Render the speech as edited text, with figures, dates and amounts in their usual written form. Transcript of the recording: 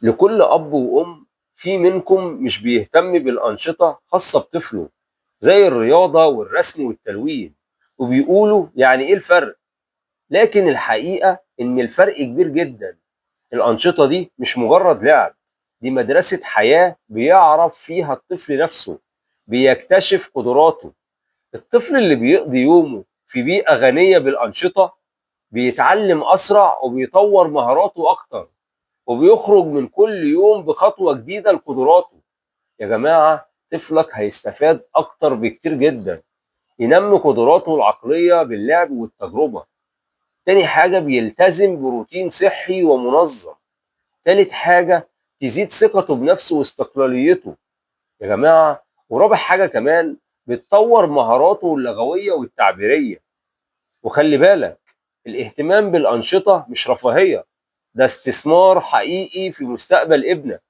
لكل أب وأم في منكم مش بيهتم بالأنشطة خاصة بطفله زي الرياضة والرسم والتلوين، وبيقولوا يعني إيه الفرق؟ لكن الحقيقة إن الفرق كبير جدا. الأنشطة دي مش مجرد لعب، دي مدرسة حياة بيعرف فيها الطفل نفسه، بيكتشف قدراته. الطفل اللي بيقضي يومه في بيئة غنية بالأنشطة بيتعلم أسرع وبيطور مهاراته أكتر، وبيخرج من كل يوم بخطوة جديدة لقدراته. يا جماعة، طفلك هيستفاد أكتر بكتير جدا، ينمي قدراته العقلية باللعب والتجربة. تاني حاجة، بيلتزم بروتين صحي ومنظم. تالت حاجة، تزيد ثقته بنفسه واستقلاليته يا جماعة. ورابع حاجة كمان، بتطور مهاراته اللغوية والتعبيرية. وخلي بالك، الاهتمام بالأنشطة مش رفاهية، ده استثمار حقيقي في مستقبل ابنك.